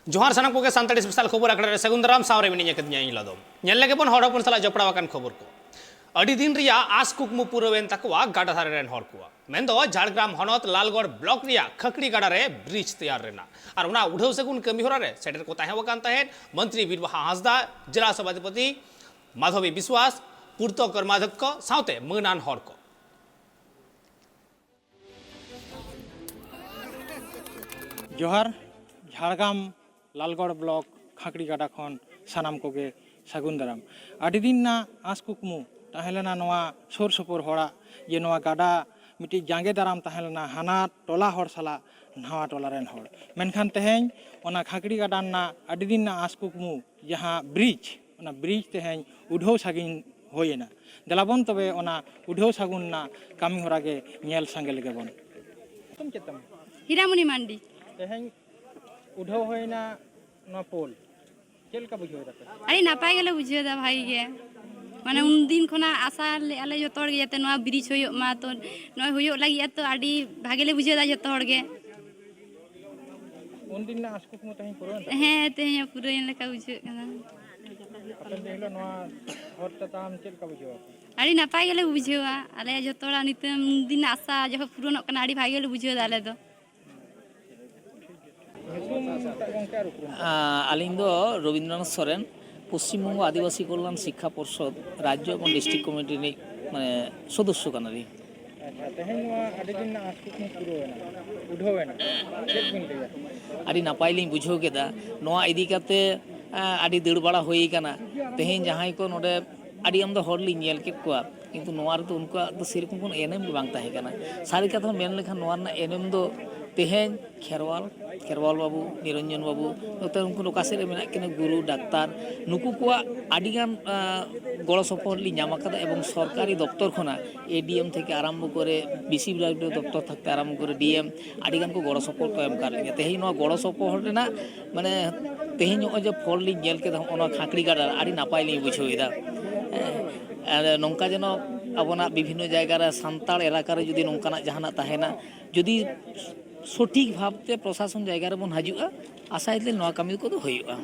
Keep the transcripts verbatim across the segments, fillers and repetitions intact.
ᱡᱚᱦᱟᱨ ᱥᱟᱱᱟᱢ ᱠᱚᱜᱮ, ᱥᱟᱱᱛᱟᱲᱤ ᱥᱯᱮᱥᱟᱞ ᱠᱷᱚᱵᱚᱨ ᱟᱠᱷᱲᱟ ᱨᱮ ᱥᱟᱹᱜᱩᱱ ᱫᱟᱨᱟᱢ᱾ ᱥᱟᱶ ᱨᱮ ᱢᱤᱱᱟᱹᱧᱟ ᱠᱟᱹᱫᱤᱧᱟ ᱤᱧ ᱞᱚᱫᱚᱢ᱾ ᱧᱮᱞ ᱞᱮᱜᱮ ᱵᱚᱱ ᱦᱚᱲ ᱦᱚᱯᱚᱱ ᱥᱟᱞᱟᱜ ᱡᱚᱯᱲᱟᱣ ᱟᱠᱟᱱ ᱠᱷᱚᱵᱚᱨ ᱠᱚ᱾ ᱟᱹᱰᱤ ᱫᱤᱱ ᱨᱮᱭᱟᱜ ᱟᱸᱥ ᱠᱩᱠᱢᱩ ᱯᱩᱨᱟᱹᱣᱮᱱ ᱛᱟᱠᱚᱣᱟ ᱜᱟᱰᱟ ᱫᱷᱟᱨᱮ ᱨᱮᱱ ᱦᱚᱲ ᱠᱚᱣᱟᱜ᱾ ᱢᱮᱱᱫᱚ ᱡᱷᱟᱲᱜᱨᱟᱢ ᱦᱚᱱᱚᱛ ᱞᱟᱞᱜᱚᱲ ᱵᱞᱚᱠ ᱨᱮᱭᱟᱜ ᱠᱷᱟᱠᱲᱤ ᱜᱟᱰᱟ ᱨᱮ ᱵᱨᱤᱡᱽ ᱛᱮᱭᱟᱨ ᱨᱮᱱᱟᱜ᱾ ᱟᱨ ᱚᱱᱟ ᱩᱰᱷᱟᱹᱣ ᱥᱟᱹᱜᱩᱱ ᱠᱟᱹᱢᱤ ᱦᱚᱨᱟ ᱨᱮ ᱥᱮᱴᱮᱨ ᱠᱚ ᱛᱟᱦᱮᱸ ᱟᱠᱟᱱ ᱛᱟᱦᱮᱸᱫ ᱢᱚᱱᱛᱨᱤ ᱵᱤᱨᱵᱟᱦᱟ ᱦᱟᱸᱥᱫᱟ, ᱡᱮᱞᱟ ᱥᱚᱵᱷᱟᱯᱚᱛᱤ ᱢᱟᱫᱷᱚᱵᱤ ᱵᱤᱥᱣᱟᱥ, ᱯᱩᱨᱛᱚ ᱠᱚᱨᱢᱟᱫᱷᱚᱠᱠᱷᱚ ᱥᱟᱶᱛᱮ ᱢᱟᱹᱱᱟᱱ ᱦᱚᱲ ᱠᱚ᱾ ᱡᱚᱦᱟᱨ᱾ ᱡᱷᱟᱲᱜᱨᱟᱢ ᱞᱟᱞᱜᱚᱲ ᱵᱞᱚᱠ ᱠᱷᱟᱠᱲᱤ ᱜᱟᱰᱟ ᱠᱷᱚᱱ ᱥᱟᱱᱟᱢ ᱠᱚᱜᱮ ᱥᱟᱹᱜᱩᱱ ᱫᱟᱨᱟᱢ᱾ ᱟᱹᱰᱤ ᱫᱤᱱ ᱨᱮᱱᱟᱜ ᱟᱸᱥ ᱠᱩᱠᱢᱩ ᱛᱟᱦᱮᱸ ᱞᱮᱱᱟ ᱱᱚᱣᱟ ᱥᱩᱨ ᱥᱩᱯᱩᱨ ᱦᱚᱲᱟᱜ, ᱡᱮ ᱱᱚᱣᱟ ᱜᱟᱰᱟ ᱢᱤᱫᱴᱤᱡ ᱡᱟᱸᱜᱮ ᱫᱟᱨᱟᱢ ᱛᱟᱦᱮᱸ ᱞᱮᱱᱟ ᱦᱟᱱᱟ ᱴᱚᱞᱟ ᱦᱚᱲ ᱥᱟᱞᱟᱜ ᱱᱟᱣᱟ ᱴᱚᱞᱟ ᱨᱮᱱ ᱦᱚᱲ᱾ ᱢᱮᱱᱠᱷᱟᱱ ᱛᱮᱦᱮᱧ ᱚᱱᱟ ᱠᱷᱟᱠᱲᱤ ᱜᱟᱰᱟ ᱨᱮᱱᱟᱜ ᱟᱹᱰᱤ ᱫᱤᱱ ᱨᱮᱱᱟᱜ ᱟᱸᱥ ᱠᱩᱠᱢᱩ, ᱡᱟᱦᱟᱸ ᱵᱨᱤᱡᱽ, ᱚᱱᱟ ᱵᱨᱤᱡᱽ ᱛᱮᱦᱮᱧ ᱩᱰᱷᱟᱹᱣ ᱥᱟᱹᱜᱤᱧ ᱦᱩᱭᱮᱱᱟ᱾ ᱫᱮᱞᱟᱵᱚᱱ ᱛᱚᱵᱮ ᱚᱱᱟ ᱩᱰᱷᱟᱹᱣ ᱥᱟᱹᱜᱩᱱ ᱨᱮᱱᱟᱜ ᱠᱟᱹᱢᱤ ᱦᱚᱨᱟ ᱜᱮ ᱧᱮᱞ ᱥᱟᱸᱜᱮ ᱞᱮᱜᱮ ᱵᱚᱱ᱾ ᱧᱩᱛᱩᱢ ᱪᱮᱫ ᱛᱟᱢ? ᱦᱤᱨᱟᱢᱚᱱᱤ ᱢᱟᱱᱰᱤ᱾ ᱛᱮᱦᱮᱧ ᱩᱰᱷᱟᱹᱣ ᱦᱩᱭᱱᱟ ᱱᱚᱣᱟ ᱯᱳᱞ, ᱪᱮᱫ ᱞᱮᱠᱟ ᱵᱩᱡᱷᱟᱹᱣ ᱫᱟᱯᱮ? ᱟᱹᱰᱤ ᱱᱟᱯᱟᱭ ᱜᱮᱞᱮ ᱵᱩᱡᱷᱟᱹᱣ ᱮᱫᱟ, ᱵᱷᱟᱜᱤ ᱜᱮ᱾ ᱢᱟᱱᱮ ᱩᱱᱫᱤᱱ ᱠᱷᱚᱱᱟᱜ ᱟᱥᱟ ᱞᱮᱫᱼᱟ ᱞᱮ ᱡᱚᱛᱚ ᱦᱚᱲ ᱜᱮ ᱡᱟᱛᱮ ᱱᱚᱣᱟ ᱵᱨᱤᱡᱽ ᱦᱩᱭᱩᱜ ᱢᱟ, ᱛᱚ ᱱᱚᱜᱼᱚᱭ ᱦᱩᱭᱩᱜ ᱞᱟᱹᱜᱤᱫ ᱛᱚ ᱟᱹᱰᱤ ᱵᱷᱟᱜᱮ ᱞᱮ ᱵᱩᱡᱷᱟᱹᱣ ᱮᱫᱟ ᱡᱚᱛᱚ ᱦᱚᱲ ᱜᱮ᱾ ᱩᱱᱫᱤᱱ ᱨᱮᱱᱟᱜ ᱟᱸᱥ ᱠᱩᱠᱢᱩ ᱛᱮᱦᱮᱧ ᱯᱩᱨᱟᱹᱣᱮᱱ ᱛᱟᱯᱮᱭᱟ? ᱦᱮᱸ, ᱛᱮᱦᱮᱧ ᱦᱚᱸ ᱯᱩᱨᱟᱹᱣᱮᱱ ᱞᱮᱠᱟ ᱵᱩᱡᱷᱟᱹᱜ ᱠᱟᱱᱟ᱾ ᱦᱟᱯᱮᱱ ᱫᱤᱱ ᱦᱤᱞᱳᱜ ᱱᱚᱣᱟ ᱦᱚᱨ ᱛᱮ ᱛᱟᱲᱟᱢ ᱪᱮᱫ ᱞᱮᱠᱟ ᱵᱩᱡᱷᱟᱹᱣ ᱟᱯᱮ? ᱟᱹᱰᱤ ᱱᱟᱯᱟᱭ ᱜᱮᱞᱮ ᱵᱩᱡᱷᱟᱹᱣᱟ᱾ ᱟᱞᱮᱭᱟᱜ ᱡᱚᱛᱚ ᱦᱚᱲᱟᱜ ᱱᱤᱛᱟᱹᱢ ᱫᱤᱱ ᱨᱮᱱᱟᱜ ᱟᱥᱟ ᱡᱚᱠᱷᱚᱱ ᱯᱩᱨᱚᱱᱚᱜ ᱠᱟᱱᱟ, ᱟᱹᱰᱤ ᱵᱷᱟᱜᱮ ᱜᱮᱞᱮ ᱵᱩᱡᱷᱟᱹᱣ ᱮᱫᱟ ᱟᱞᱮ ᱫᱚ᱾ ᱧᱩᱛᱩᱢ ᱴᱟᱜ ᱜᱚᱝᱠᱮ ᱟᱨ ᱩᱯᱨᱩᱢ? ᱟᱸ, ᱟᱹᱞᱤᱧ ᱫᱚ ᱨᱚᱵᱤᱱᱫᱨᱚᱱᱟᱛᱷ ᱥᱚᱨᱮᱱ, ᱯᱚᱥᱪᱤᱢ ᱵᱚᱝᱜᱚ ᱟᱹᱫᱤᱵᱟᱹᱥᱤ ᱠᱚᱞᱭᱟᱱ ᱥᱤᱠᱠᱷᱟ ᱯᱚᱨᱥᱚᱫ ᱨᱟᱡᱽᱡᱚ ᱮᱵᱚᱝ ᱰᱤᱥᱴᱨᱤᱠᱴ ᱠᱚᱢᱤᱴᱤ ᱨᱤᱱᱤᱡ, ᱢᱟᱱᱮ, ᱥᱚᱫᱚᱥᱥᱚ ᱠᱟᱱᱟᱞᱤᱧ᱾ ᱟᱪᱪᱷᱟ, ᱛᱮᱦᱮᱧ ᱱᱚᱣᱟ ᱟᱹᱰᱤ ᱫᱤᱱ ᱨᱮᱱᱟᱜ ᱟᱸᱥ ᱠᱩᱠᱢᱩ ᱯᱩᱨᱟᱹᱣ ᱮᱱᱟ, ᱩᱰᱷᱟᱹᱣ ᱮᱱᱟ, ᱪᱮᱫ ᱵᱤᱱ ᱞᱟᱹᱭᱟ? ᱟᱹᱰᱤ ᱱᱟᱯᱟᱭ ᱞᱤᱧ ᱵᱩᱡᱷᱟᱹᱣ ᱠᱮᱫᱟ᱾ ᱱᱚᱣᱟ ᱤᱫᱤ ᱠᱟᱛᱮ, ᱟᱸ, ᱟᱹᱰᱤ ᱫᱟᱹᱲ ᱵᱟᱲᱟ ᱦᱩᱭ ᱟᱠᱟᱱᱟ᱾ ᱛᱮᱦᱮᱧ ᱡᱟᱦᱟᱸᱭ ᱠᱚ ᱱᱚᱰᱮ ᱟᱹᱰᱤ ᱟᱢᱫᱟ ᱦᱚᱲ ᱞᱤᱧ ᱧᱮᱞ ᱠᱮᱫ ᱠᱚᱣᱟ, ᱠᱤᱱᱛᱩ ᱱᱚᱣᱟ ᱨᱮᱫᱚ ᱩᱱᱠᱩᱣᱟᱜ ᱫᱚ ᱥᱮᱨᱚᱠᱚᱢ ᱠᱳᱱᱳ ᱮᱱᱮᱢ ᱜᱮ ᱵᱟᱝ ᱛᱟᱦᱮᱸ ᱠᱟᱱᱟ᱾ ᱥᱟᱹᱨᱤ ᱠᱟᱛᱷᱟ ᱢᱮᱱ ᱞᱮᱠᱷᱟᱱ ᱱᱚᱣᱟ ᱨᱮᱱᱟᱜ ᱮᱱᱮᱢ ᱫᱚ ᱛᱮᱦᱮᱧ ᱠᱷᱮᱨᱣᱟᱞ, ᱠᱷᱮᱨᱣᱟᱞ ᱵᱟᱹᱵᱩ, ᱱᱤᱨᱚᱧᱡᱚᱱ ᱵᱟᱹᱵᱩ, ᱱᱚᱛᱮ ᱩᱱᱠᱩ ᱚᱠᱟ ᱥᱮᱫ ᱨᱮ ᱢᱮᱱᱟᱜ ᱠᱤᱱᱟ, ᱜᱩᱨᱩ, ᱰᱟᱠᱛᱟᱨ, ᱱᱩᱠᱩ ᱠᱚᱣᱟᱜ ᱟᱹᱰᱤᱜᱟᱱ, ᱟᱸ, ᱜᱚᱲᱚ ᱥᱚᱯᱚᱦᱚᱫ ᱞᱤᱧ ᱧᱟᱢ ᱟᱠᱟᱫᱟ ᱮᱵᱚᱝ ᱥᱚᱨᱠᱟᱨᱤ ᱫᱚᱯᱛᱚᱨ ᱠᱷᱚᱱᱟᱜ, ᱮ ᱰᱤ ᱮᱢ ᱛᱷᱮᱠᱮ ᱟᱨᱟᱢᱵᱷᱚ ᱠᱚᱨᱮ, ᱵᱤ ᱥᱤ ᱰᱟᱵᱽᱞᱤᱭᱩ ᱰᱤ ᱫᱚᱯᱛᱚᱨ ᱛᱷᱮᱠᱮ ᱟᱨᱟᱢᱵᱷᱚ ᱠᱚᱨᱮ, ᱰᱤ ᱮᱢ, ᱟᱹᱰᱤᱜᱟᱱ ᱠᱚ ᱜᱚᱲᱚ ᱥᱚᱯᱚᱦᱚᱫ ᱠᱚ ᱮᱢ ᱟᱠᱟᱫ ᱞᱤᱧᱟ᱾ ᱛᱮᱦᱮᱧ ᱱᱚᱣᱟ ᱜᱚᱲᱚ ᱥᱚᱯᱚᱦᱚᱫ ᱨᱮᱱᱟᱜ, ᱢᱟᱱᱮ, ᱛᱮᱦᱮᱧ ᱱᱚᱜᱼᱚᱭ ᱡᱮ ᱯᱷᱚᱞ ᱞᱤᱧ ᱧᱮᱞ ᱠᱮᱫᱟ, ᱦᱚᱸᱜᱼᱚ ᱱᱚᱣᱟ ᱠᱷᱟᱸᱠᱲᱤ ᱜᱟᱰᱟ ᱨᱮ ᱟᱹᱰᱤ ᱱᱟᱯᱟᱭ ᱞᱤᱧ ᱵᱩᱡᱷᱟᱹᱣ ᱮᱫᱟ᱾ ᱦᱮᱸ, ᱟᱨ ᱱᱚᱝᱠᱟ ᱡᱮᱱᱚ ᱟᱵᱚᱱᱟᱜ ᱵᱤᱵᱷᱤᱱᱱᱚ ᱡᱟᱭᱜᱟ ᱨᱮ ᱥᱟᱱᱛᱟᱲ ᱮᱞᱟᱠᱟ ᱨᱮ ᱡᱩᱫᱤ ᱱᱚᱝᱠᱟᱱᱟᱜ ᱡᱟᱦᱟᱱᱟᱜ ᱛᱟᱦᱮᱱᱟ, ᱡᱩᱫᱤ ᱥᱚᱴᱷᱤᱠ ᱵᱷᱟᱵᱽᱛᱮ ᱯᱨᱚᱥᱟᱥᱚᱱ ᱡᱟᱭᱜᱟ ᱨᱮᱵᱚᱱ ᱦᱤᱡᱩᱜᱼᱟ, ᱟᱥᱟᱭ ᱫᱟᱞᱤᱧ ᱱᱚᱣᱟ ᱠᱟᱹᱢᱤ ᱠᱚᱫᱚ ᱦᱩᱭᱩᱜᱼᱟ᱾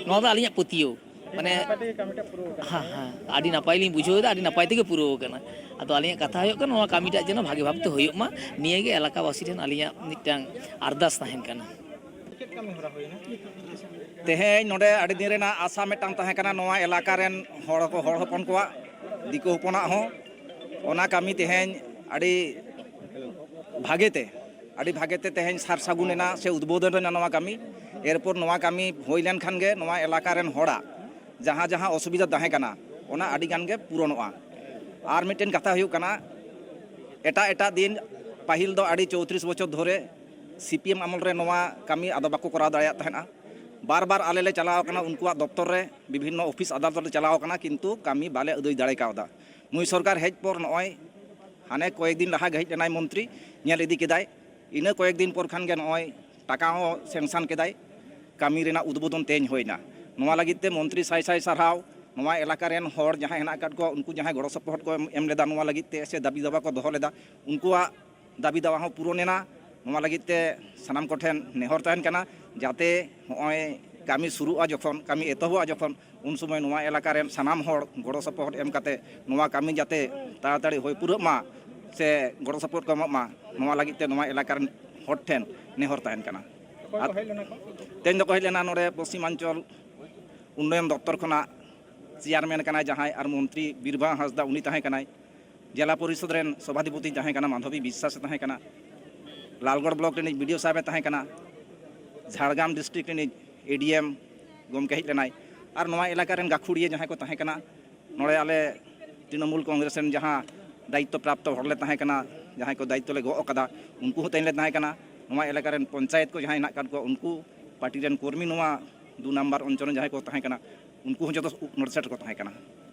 ᱱᱚᱣᱟ ᱫᱚ ᱟᱹᱞᱤᱧᱟᱜ ᱯᱟᱹᱛᱭᱟᱹᱣ᱾ ᱢᱟᱱᱮ, ᱦᱮᱸ, ᱦᱮᱸ, ᱟᱹᱰᱤ ᱱᱟᱯᱟᱭ ᱞᱤᱧ ᱵᱩᱡᱷᱟᱹᱣ ᱮᱫᱟ, ᱟᱹᱰᱤ ᱱᱟᱯᱟᱭ ᱛᱮᱜᱮ ᱯᱩᱨᱟᱹᱣ ᱟᱠᱟᱱᱟ᱾ ᱟᱫᱚ ᱟᱹᱞᱤᱧᱟᱜ ᱠᱟᱛᱷᱟ ᱦᱩᱭᱩᱜ ᱠᱟᱱᱟ, ᱱᱚᱣᱟ ᱠᱟᱹᱢᱤᱴᱟᱜ ᱡᱮᱱᱚ ᱵᱷᱟᱜᱮ ᱵᱷᱟᱵᱽᱛᱮ ᱦᱩᱭᱩᱜ ᱢᱟ, ᱱᱤᱭᱟᱹ ᱜᱮ ᱮᱞᱟᱠᱟᱵᱟᱥᱤ ᱴᱷᱮᱱ ᱟᱹᱞᱤᱧᱟᱜ ᱢᱤᱫᱴᱟᱝ ᱟᱨᱫᱟᱥ ᱛᱟᱦᱮᱱ ᱠᱟᱱᱟ᱾ ᱪᱮᱫ ᱠᱟᱹᱢᱤ ᱦᱚᱨᱟ ᱦᱩᱭᱱᱟ? ᱛᱮᱦᱮᱧ ᱱᱚᱰᱮ ᱟᱹᱰᱤ ᱫᱤᱱ ᱨᱮᱱᱟᱜ ᱟᱥᱟ ᱢᱤᱫᱴᱟᱝ ᱛᱟᱦᱮᱸ ᱠᱟᱱᱟ, ᱱᱚᱣᱟ ᱮᱞᱟᱠᱟ ᱨᱮᱱ ᱦᱚᱲ ᱠᱚ, ᱦᱚᱲ ᱦᱚᱯᱚᱱ ᱠᱚᱣᱟᱜ, ᱫᱤᱠᱩ ᱦᱚᱯᱚᱱᱟᱜ ᱦᱚᱸ, ᱚᱱᱟ ᱠᱟᱹᱢᱤ ᱛᱮᱦᱮᱧ ᱟᱹᱰᱤ ᱵᱷᱟᱜᱮ ᱛᱮ, ᱟᱹᱰᱤ ᱵᱷᱟᱜᱮ ᱛᱮ ᱛᱮᱦᱮᱧ ᱥᱟᱨ ᱥᱟᱹᱜᱩᱱ ᱮᱱᱟ ᱥᱮ ᱩᱫᱽᱵᱳᱫᱚᱱ ᱮᱱᱟ ᱱᱚᱣᱟ ᱠᱟᱹᱢᱤ᱾ ᱮᱨᱯᱚᱨ ᱱᱚᱣᱟ ᱠᱟᱹᱢᱤ ᱦᱩᱭ ᱞᱮᱱᱠᱷᱟᱱ ᱜᱮ ᱱᱚᱣᱟ ᱮᱞᱟᱠᱟ ᱨᱮᱱ ᱦᱚᱲᱟᱜ ᱡᱟᱦᱟᱸ ᱡᱟᱦᱟᱸ ᱚᱥᱩᱵᱤᱫᱷᱟ ᱛᱟᱦᱮᱸ ᱠᱟᱱᱟ, ᱚᱱᱟ ᱟᱹᱰᱤ ᱜᱟᱱ ᱜᱮ ᱯᱩᱨᱚᱱᱚᱜᱼᱟ᱾ ᱟᱨ ᱢᱤᱫᱴᱮᱱ ᱠᱟᱛᱷᱟ ᱦᱩᱭᱩᱜ ᱠᱟᱱᱟ, ᱮᱴᱟᱜ ᱮᱴᱟᱜ ᱫᱤᱱ, ᱯᱟᱹᱦᱤᱞ ᱫᱚ ᱟᱹᱰᱤ ᱪᱳᱭᱛᱨᱤᱥ ᱵᱚᱪᱷᱚᱨ ᱫᱷᱚᱨᱮ ᱥᱤ ᱯᱤ ᱮᱢ ᱟᱢᱚᱞ ᱨᱮ ᱱᱚᱣᱟ ᱠᱟᱹᱢᱤ ᱟᱫᱚ ᱵᱟᱠᱚ ᱠᱚᱨᱟᱣ ᱫᱟᱲᱮᱭᱟᱜ ᱛᱟᱦᱮᱱᱟ᱾ ᱵᱟᱨ ᱵᱟᱨ ᱟᱞᱮ ᱞᱮ ᱪᱟᱞᱟᱣ ᱟᱠᱟᱱᱟ ᱩᱱᱠᱩᱣᱟᱜ ᱫᱚᱯᱛᱚᱨ ᱨᱮ, ᱵᱤᱵᱷᱤᱱᱱᱚ ᱚᱯᱷᱤᱥ ᱟᱫᱟᱞᱚᱛ ᱞᱮ ᱪᱟᱞᱟᱣ ᱟᱠᱟᱱᱟ, ᱠᱤᱱᱛᱩ ᱠᱟᱹᱢᱤ ᱵᱟᱞᱮ ᱟᱹᱫᱟᱹᱭ ᱫᱟᱲᱮ ᱠᱟᱣᱫᱟ᱾ ᱱᱩᱭ ᱥᱚᱨᱠᱟᱨ ᱦᱮᱡ ᱯᱚᱨ ᱱᱚᱜᱼᱚᱭ ᱦᱟᱱᱮ ᱠᱚᱭᱮᱠ ᱫᱤᱱ ᱞᱟᱦᱟ ᱜᱮ ᱦᱮᱡ ᱞᱮᱱᱟᱭ ᱢᱚᱱᱛᱨᱤ, ᱧᱮᱞ ᱤᱫᱤ ᱠᱮᱫᱟᱭ᱾ ᱤᱱᱟᱹ ᱠᱚᱭᱮᱠ ᱫᱤᱱ ᱯᱚᱨ ᱠᱷᱟᱱ ᱜᱮ ᱱᱚᱜᱼᱚᱭ ᱴᱟᱠᱟ ᱦᱚᱸ ᱥᱮᱝᱥᱟᱱ ᱠᱮᱫᱟᱭ, ᱠᱟᱹᱢᱤ ᱨᱮᱱᱟᱜ ᱩᱫᱽᱵᱳᱫᱚᱱ ᱛᱮᱦᱮᱧ ᱦᱩᱭᱱᱟ᱾ ᱱᱚᱣᱟ ᱞᱟᱹᱜᱤᱫ ᱛᱮ ᱢᱚᱱᱛᱨᱤ ᱥᱟᱭ ᱥᱟᱭ ᱥᱟᱨᱦᱟᱣ᱾ ᱱᱚᱣᱟ ᱮᱞᱟᱠᱟ ᱨᱮᱱ ᱦᱚᱲ ᱡᱟᱦᱟᱸᱭ ᱦᱮᱱᱟᱜ ᱟᱠᱟᱫ ᱠᱚᱣᱟ, ᱩᱱᱠᱩ ᱡᱟᱦᱟᱸᱭ ᱜᱚᱲᱚ ᱥᱚᱯᱚᱦᱚᱫ ᱠᱚ ᱮᱢ ᱞᱮᱫᱟ ᱱᱚᱣᱟ ᱞᱟᱹᱜᱤᱫ ᱛᱮ, ᱥᱮ ᱫᱟᱹᱵᱤ ᱫᱟᱵᱟ ᱠᱚ ᱫᱚᱦᱚ ᱞᱮᱫᱟ, ᱩᱱᱠᱩᱣᱟᱜ ᱫᱟᱹᱵᱤ ᱫᱟᱵᱟ ᱦᱚᱸ ᱯᱩᱨᱚᱱ ᱮᱱᱟ᱾ ᱱᱚᱣᱟ ᱞᱟᱹᱜᱤᱫ ᱛᱮ ᱥᱟᱱᱟᱢ ᱠᱚᱴᱷᱮᱱ ᱱᱮᱦᱚᱨ ᱛᱟᱦᱮᱱ ᱠᱟᱱᱟ, ᱡᱟᱛᱮ ᱱᱚᱜᱼᱚᱭ ᱠᱟᱹᱢᱤ ᱥᱩᱨᱩᱜᱼᱟ, ᱡᱚᱠᱷᱚᱱ ᱠᱟᱹᱢᱤ ᱮᱛᱚᱦᱚᱵᱚᱜᱼᱟ, ᱡᱚᱠᱷᱚᱱ, ᱩᱱ ᱥᱚᱢᱚᱭ ᱱᱚᱣᱟ ᱮᱞᱟᱠᱟ ᱨᱮᱱ ᱥᱟᱱᱟᱢ ᱦᱚᱲ ᱜᱚᱲᱚ ᱥᱚᱯᱚᱦᱚᱫ ᱮᱢ ᱠᱟᱛᱮ ᱱᱚᱣᱟ ᱠᱟᱹᱢᱤ ᱡᱟᱛᱮ ᱛᱟᱲᱟᱛᱟᱲᱤ ᱦᱩᱭ ᱯᱩᱨᱟᱹᱜ ᱢᱟ ᱥᱮ ᱜᱚᱲᱚ ᱥᱚᱯᱚᱦᱚᱫ ᱠᱚ ᱮᱢᱚᱜ ᱢᱟ, ᱱᱚᱣᱟ ᱞᱟᱹᱜᱤᱫ ᱛᱮ ᱱᱚᱣᱟ ᱮᱞᱟᱠᱟ ᱨᱮᱱ ᱦᱚᱲ ᱴᱷᱮᱱ ᱱᱮᱦᱚᱨ ᱛᱟᱦᱮᱱ ᱠᱟᱱᱟ᱾ ᱚᱠᱚᱭ ᱠᱚ ᱟᱨ ᱦᱮᱡ ᱞᱮᱱᱟ ᱠᱚ? ᱛᱮᱦᱮᱧ ᱫᱚᱠᱚ ᱦᱮᱡ ᱞᱮᱱᱟ ᱱᱚᱰᱮ ᱯᱚᱥᱪᱤᱢᱟᱧᱪᱚᱞ ᱩᱱᱱᱚᱭᱚᱱ ᱫᱚᱯᱛᱚᱨ ᱠᱷᱚᱱᱟᱜ ᱪᱮᱭᱟᱨᱢᱮᱱ ᱠᱟᱱᱟᱭ ᱡᱟᱦᱟᱸᱭ, ᱟᱨ ᱢᱚᱱᱛᱨᱤ ᱵᱤᱨᱵᱟᱦᱟ ᱦᱟᱸᱥᱫᱟ ᱩᱱᱤ ᱛᱟᱦᱮᱸ ᱠᱟᱱᱟᱭ, ᱡᱮᱞᱟ ᱯᱚᱨᱤᱥᱚᱫᱽ ᱨᱮᱱ ᱥᱚᱵᱷᱟᱫᱷᱤᱯᱚᱛᱤ ᱛᱟᱦᱮᱸ ᱠᱟᱱᱟ ᱢᱟᱫᱷᱚᱵᱤ ᱵᱤᱥᱥᱟᱥ ᱮ ᱛᱟᱦᱮᱸ ᱠᱟᱱᱟ, ᱞᱟᱞᱜᱚᱲ ᱵᱞᱚᱠ ᱨᱤᱱᱤᱡ ᱵᱤ ᱰᱤ ᱳ ᱥᱟᱦᱮᱵᱽ ᱮ ᱛᱟᱦᱮᱸ ᱠᱟᱱᱟ, ᱡᱷᱟᱲᱜᱨᱟᱢ ᱰᱤᱥᱴᱨᱤᱠᱴ ᱨᱤᱱᱤᱡ ᱮ ᱰᱤ ᱮᱢ ᱜᱚᱢᱠᱮ ᱦᱮᱡ ᱞᱮᱱᱟᱭ, ᱟᱨ ᱱᱚᱣᱟ ᱮᱞᱟᱠᱟ ᱨᱮᱱ ᱜᱟᱹᱠᱷᱩᱲᱤᱭᱟᱹ ᱡᱟᱦᱟᱸᱭ ᱠᱚ ᱛᱟᱦᱮᱸ ᱠᱟᱱᱟ, ᱱᱚᱰᱮ ᱟᱞᱮ ᱛᱨᱤᱱᱚᱢᱩᱞ ᱠᱚᱝᱜᱨᱮᱥ ᱨᱮᱱ ᱡᱟᱦᱟᱸ ᱫᱟᱭᱤᱛᱛᱚ ᱯᱨᱟᱯᱛᱚ ᱦᱚᱲ ᱞᱮ ᱛᱟᱦᱮᱸ ᱠᱟᱱᱟ, ᱡᱟᱦᱟᱸᱭ ᱠᱚ ᱫᱟᱭᱤᱛᱛᱚ ᱞᱮ ᱜᱚᱜ ᱟᱠᱟᱫᱟ, ᱩᱱᱠᱩ ᱦᱚᱸ ᱛᱮᱦᱮᱧ ᱞᱮ ᱛᱟᱦᱮᱸ ᱠᱟᱱᱟ᱾ ᱱᱚᱣᱟ ᱮᱞᱟᱠᱟ ᱨᱮᱱ ᱯᱚᱧᱪᱟᱭᱮᱛ ᱠᱚ ᱡᱟᱦᱟᱸᱭ ᱦᱮᱱᱟᱜ ᱟᱠᱟᱫ ᱠᱚᱣᱟ, ᱩᱱᱠᱩ ᱯᱟᱨᱴᱤ ᱨᱮᱱ ᱠᱚᱨᱢᱤ ᱱᱚᱣᱟ ᱫᱩ ᱱᱟᱢᱵᱟᱨ ᱚᱧᱪᱚᱞ ᱨᱮᱱ ᱡᱟᱦᱟᱸᱭ ᱠᱚ ᱛᱟᱦᱮᱸ ᱠᱟᱱᱟ, ᱩᱱᱠᱩ ᱦᱚᱸ ᱡᱚᱛᱚ ᱱᱚᱰᱮ ᱥᱮᱴᱮᱨ ᱠᱚ ᱛᱟᱦᱮᱸ ᱠᱟᱱᱟ᱾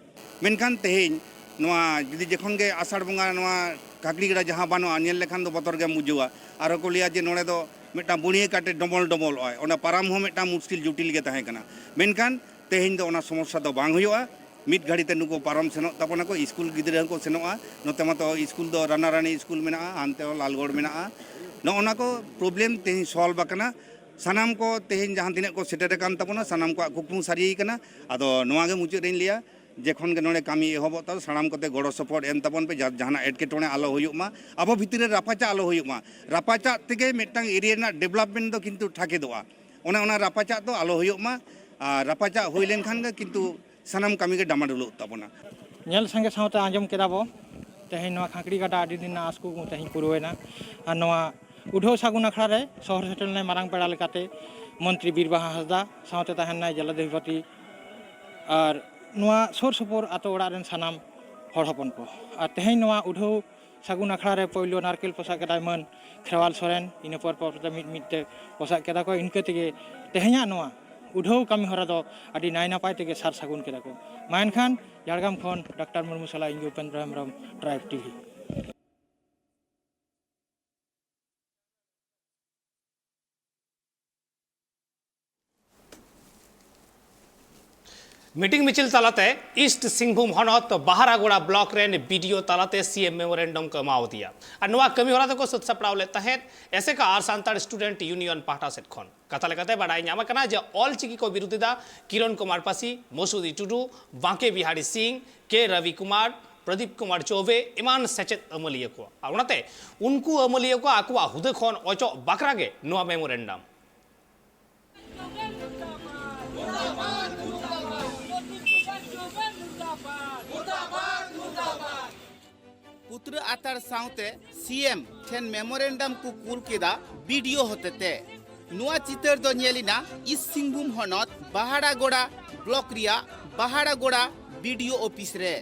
ᱢᱮᱱᱠᱷᱟᱱ ᱛᱮᱦᱮᱧ ᱱᱚᱣᱟ ᱡᱩᱫᱤ ᱡᱚᱠᱷᱚᱱ ᱜᱮ ᱟᱥᱟᱲ ᱵᱚᱸᱜᱟ ᱱᱚᱣᱟ ᱠᱟᱠᱲᱤ ᱜᱟᱰᱟ ᱡᱟᱦᱟᱸ ᱵᱟᱹᱱᱩᱜᱼᱟ, ᱧᱮᱞ ᱞᱮᱠᱷᱟᱱ ᱫᱚ ᱵᱚᱛᱚᱨ ᱜᱮᱢ ᱵᱩᱡᱷᱟᱹᱣᱟ᱾ ᱟᱨᱚ ᱠᱚ ᱞᱟᱹᱭᱟ ᱡᱮ ᱱᱚᱰᱮ ᱫᱚ ᱢᱤᱫᱴᱟᱝ ᱵᱩᱱᱤᱭᱟᱹ ᱠᱟᱴᱮ ᱰᱚᱢᱚᱞ ᱰᱚᱢᱚᱞᱚᱜᱼᱟᱭ, ᱚᱱᱟ ᱯᱟᱨᱚᱢ ᱦᱚᱸ ᱢᱤᱫᱴᱟᱝ ᱢᱩᱥᱠᱤᱞ ᱡᱚᱴᱤᱞ ᱜᱮ ᱛᱟᱦᱮᱸ ᱠᱟᱱᱟ᱾ ᱢᱮᱱᱠᱷᱟᱱ ᱛᱮᱦᱮᱧ ᱫᱚ ᱚᱱᱟ ᱥᱚᱢᱚᱥᱥᱟ ᱫᱚ ᱵᱟᱝ ᱦᱩᱭᱩᱜᱼᱟ᱾ ᱢᱤᱫ ᱜᱷᱟᱹᱲᱤ ᱛᱮ ᱱᱩᱠᱩ ᱯᱟᱨᱚᱢ ᱥᱮᱱᱚᱜ ᱛᱟᱵᱚᱱᱟᱠᱚ, ᱥᱠᱩᱞ ᱜᱤᱫᱽᱨᱟᱹ ᱦᱚᱸᱠᱚ ᱥᱮᱱᱚᱜᱼᱟ᱾ ᱱᱚᱛᱮ ᱢᱟᱛᱚ ᱥᱠᱩᱞ ᱫᱚ ᱨᱟᱱᱟᱨᱟᱱᱤ ᱥᱠᱩᱞ ᱢᱮᱱᱟᱜᱼᱟ, ᱦᱟᱱᱛᱮ ᱦᱚᱸ ᱞᱟᱞᱜᱚᱲ ᱢᱮᱱᱟᱜᱼᱟ, ᱱᱚᱜᱼᱚ ᱱᱟ ᱠᱚ ᱯᱨᱚᱵᱞᱮᱢ ᱛᱮᱦᱮᱧ ᱥᱚᱞᱵᱷ ᱟᱠᱟᱱᱟ᱾ ᱥᱟᱱᱟᱢ ᱠᱚ ᱛᱮᱦᱮᱧ ᱡᱟᱦᱟᱸ ᱛᱤᱱᱟᱹᱜ ᱠᱚ ᱥᱮᱴᱮᱨ ᱟᱠᱟᱱ ᱛᱟᱵᱚᱱᱟ, ᱥᱟᱱᱟᱢ ᱠᱚᱣᱟᱜ ᱠᱩᱠᱢᱩ ᱥᱟᱹᱨᱤ ᱟᱠᱟᱱᱟ᱾ ᱟᱫᱚ ᱱᱚᱣᱟ ᱜᱮ ᱢᱩᱪᱟᱹᱫ ᱨᱮᱧ ᱞᱟᱹᱭᱟ, ᱡᱮᱠᱷᱚᱱ ᱜᱮ ᱱᱚᱰᱮ ᱠᱟᱹᱢᱤ ᱮᱦᱚᱵᱚᱜ ᱛᱟᱵᱚᱱᱟ, ᱥᱟᱱᱟᱢ ᱠᱚᱛᱮ ᱜᱚᱲᱚ ᱥᱚᱯᱚᱦᱚᱫ ᱮᱢ ᱛᱟᱵᱚᱱ ᱯᱮ, ᱡᱟ-, ᱡᱟᱦᱟᱱᱟᱜ ᱮᱴᱠᱮᱴᱚᱬᱮ ᱟᱞᱚ ᱦᱩᱭᱩᱜ ᱢᱟ, ᱟᱵᱚ ᱵᱷᱤᱛᱤᱨ ᱨᱮ ᱨᱟᱯᱟᱪᱟᱜ ᱟᱞᱚ ᱦᱩᱭᱩᱜ ᱢᱟ᱾ ᱨᱟᱯᱟᱪᱟᱜ ᱛᱮᱜᱮ ᱢᱤᱫᱴᱟᱝ ᱮᱨᱤᱭᱟ ᱨᱮᱱᱟᱜ ᱰᱮᱵᱷᱞᱚᱯᱢᱮᱱᱴ ᱫᱚ ᱠᱤᱱᱛᱩ ᱴᱷᱟᱠᱮᱫᱚᱜᱼᱟ᱾ ᱚᱱᱮ ᱚᱱᱟ ᱨᱟᱯᱟᱪᱟᱜ ᱫᱚ ᱟᱞᱚ ᱦᱩᱭᱩᱜ ᱢᱟ, ᱟᱨ ᱨᱟᱯᱟᱪᱟᱜ ᱦᱩᱭ ᱞᱮᱱᱠᱷᱟᱱ ᱜᱮ ᱠᱤᱱᱛᱩ ᱥᱟᱱᱟᱢ ᱠᱟᱹᱢᱤ ᱜᱮ ᱰᱟᱢᱟᱰᱳᱞᱚᱜ ᱛᱟᱵᱚᱱᱟ᱾ ᱧᱮᱞ ᱥᱟᱸᱜᱮ ᱥᱟᱶᱛᱮ ᱟᱸᱡᱚᱢ ᱠᱮᱫᱟ ᱵᱚ, ᱛᱮᱦᱮᱧ ᱱᱚᱣᱟ ᱠᱷᱟᱸᱠᱲᱤ ᱜᱟᱰᱟ ᱟᱹᱰᱤ ᱫᱤᱱ ᱨᱮᱱᱟᱜ ᱟᱸᱥ ᱠᱚ ᱛᱮᱦᱮᱧ ᱯᱩᱨᱟᱹᱣᱮᱱᱟ᱾ ᱟᱨ ᱱᱚᱣᱟ ᱩᱰᱷᱟᱹᱣ ᱥᱟᱹᱜᱩᱱ ᱟᱠᱷᱲᱟ ᱨᱮ ᱥᱚᱦᱚᱨ ᱥᱮᱴᱮᱨ ᱞᱮᱱᱟᱭ ᱢᱟᱨᱟᱝ ᱯᱮᱲᱟ ᱞᱮᱠᱟᱛᱮ ᱢᱚᱱᱛᱨᱤ ᱵᱤᱨ ᱵᱟᱦᱟ ᱦᱟᱸᱥᱫᱟ, ᱥᱟᱶᱛᱮ ᱛᱟᱦᱮᱸ ᱞᱮᱱᱟᱭ ᱡᱮᱞᱟ ᱚᱫᱷᱤᱯᱚᱛᱤ ᱟᱨ ᱱᱚᱣᱟ ᱥᱩᱨ ᱥᱩᱯᱩᱨ ᱟᱛᱳ ᱚᱲᱟᱜ ᱨᱮᱱ ᱥᱟᱱᱟᱢ ᱦᱚᱲ ᱦᱚᱯᱚᱱ ᱠᱚ᱾ ᱟᱨ ᱛᱮᱦᱮᱧ ᱱᱚᱣᱟ ᱩᱰᱷᱟᱹᱣ ᱥᱟᱹᱜᱩᱱ ᱟᱠᱷᱲᱟ ᱨᱮ ᱯᱳᱭᱞᱳ ᱱᱟᱨᱠᱮᱞ ᱯᱚᱥᱟᱜ ᱠᱮᱫᱟᱭ ᱢᱟᱹᱱ ᱠᱷᱮᱨᱣᱟᱞ ᱥᱚᱨᱮᱱ, ᱤᱱᱟᱹ ᱯᱚᱨ ᱯᱚᱨ ᱛᱮ ᱢᱤᱫ ᱢᱤᱫ ᱛᱮ ᱯᱚᱥᱟᱜ ᱠᱮᱫᱟ ᱠᱚ᱾ ᱤᱱᱠᱟᱹ ᱛᱮᱜᱮ ᱛᱮᱦᱮᱧᱟᱜ ᱱᱚᱣᱟ ᱩᱰᱷᱟᱹᱣ ᱠᱟᱹᱢᱤ ᱦᱚᱨᱟ ᱫᱚ ᱟᱹᱰᱤ ᱱᱟᱭ ᱱᱟᱯᱟᱭ ᱛᱮᱜᱮ ᱥᱟᱨ ᱥᱟᱹᱜᱩᱱ ᱠᱮᱫᱟ ᱠᱚ᱾ ᱢᱟ ᱮᱱᱠᱷᱟᱱ ᱡᱷᱟᱲᱜᱨᱟᱢ ᱠᱷᱚᱱ ᱰᱟᱠᱛᱟᱨ ᱢᱩᱨᱢᱩ ᱥᱟᱞᱟᱜ ᱤᱧ ᱩᱯᱮᱱᱫᱨᱚ ᱦᱮᱢᱵᱨᱚᱢ, ᱴᱨᱟᱭᱤᱵᱽ ᱴᱤᱵᱷᱤ᱾ ᱢᱤᱴᱤᱝ ᱢᱤᱪᱷᱤᱞ ᱛᱟᱞᱟᱛᱮ ᱤᱥᱴ ᱥᱤᱝᱵᱷᱩᱢ ᱦᱚᱱᱚᱛ ᱵᱟᱦᱟᱨᱟᱜᱳᱲᱟ ᱵᱞᱚᱠ ᱨᱮᱱ ᱵᱤᱰᱤᱳ ᱛᱟᱞᱟᱛᱮ ᱥᱤ ᱮᱢ ᱢᱮᱢᱳᱨᱮᱱᱰᱟᱢ ᱠᱚ ᱮᱢᱟᱣᱟᱫᱮᱭᱟ᱾ ᱟᱨ ᱱᱚᱣᱟ ᱠᱟᱹᱢᱤ ᱦᱚᱨᱟ ᱫᱚᱠᱚ ᱥᱟᱹᱛ ᱥᱟᱯᱲᱟᱣ ᱞᱮᱫ ᱛᱟᱦᱮᱸᱫ ᱮᱥᱮᱠᱟ ᱟᱨ ᱥᱟᱱᱛᱟᱲ ᱥᱴᱩᱰᱮᱱᱴ ᱭᱩᱱᱤᱭᱚᱱ ᱯᱟᱦᱴᱟ ᱥᱮᱫ ᱠᱷᱚᱱ᱾ ᱠᱟᱛᱷᱟ ᱞᱮᱠᱟᱛᱮ ᱵᱟᱰᱟᱭ ᱧᱟᱢ ᱟᱠᱟᱱᱟ ᱡᱮ ᱚᱞ ᱪᱤᱠᱤ ᱠᱚ ᱵᱤᱨᱩᱫᱷ ᱮᱫᱟ ᱠᱤᱨᱚᱱ ᱠᱩᱢᱟᱨ ᱯᱟᱥᱤ, ᱢᱚᱥᱩᱫᱤ ᱴᱩᱰᱩ, ᱵᱟᱸᱠᱮ ᱵᱤᱦᱟᱨᱤ ᱥᱤᱝ, ᱠᱮ ᱨᱚᱵᱤ ᱠᱩᱢᱟᱨ, ᱯᱨᱚᱫᱤᱯ ᱠᱩᱢᱟᱨ ᱪᱚᱣᱵᱮ ᱮᱢᱟᱱ ᱥᱮᱪᱮᱫ ᱟᱹᱢᱟᱹᱞᱤᱭᱟᱹ ᱠᱚ᱾ ᱟᱨ ᱚᱱᱟᱛᱮ ᱩᱱᱠᱩ ᱟᱹᱢᱟᱹᱞᱤᱭᱟᱹ ᱠᱚ ᱟᱠᱚᱣᱟᱜ ᱦᱩᱫᱟᱹ ᱠᱷᱚᱱ ᱚᱪᱚᱜ ᱵᱟᱠᱷᱨᱟ ᱜᱮ ᱱᱚᱣᱟ ᱢᱮᱢᱳᱨᱮᱱᱰᱟᱢ᱾ ᱯᱩᱛᱨᱟᱹ ᱟᱛᱟᱲ ᱥᱟᱶᱛᱮ ᱥᱤ ᱮᱢ ᱴᱷᱮᱱ ᱢᱮᱢᱳᱨᱮᱱᱰᱟᱢ ᱠᱚ ᱠᱩᱞ ᱠᱮᱫᱟ ᱵᱤ ᱰᱤ ᱳ ᱦᱚᱛᱮᱛᱮ᱾ ᱱᱚᱣᱟ ᱪᱤᱛᱟᱹᱨ ᱫᱚ ᱧᱮᱞ ᱮᱱᱟ ᱤᱥᱴ ᱥᱤᱝᱵᱷᱩᱢ ᱦᱚᱱᱚᱛ ᱵᱟᱦᱟᱲᱟᱜᱚᱲᱟ ᱵᱞᱚᱠ ᱨᱮᱭᱟᱜ ᱵᱟᱦᱟᱲᱟᱜᱚᱲᱟ ᱵᱤ ᱰᱤ ᱳ ᱚᱯᱷᱤᱥ ᱨᱮ᱾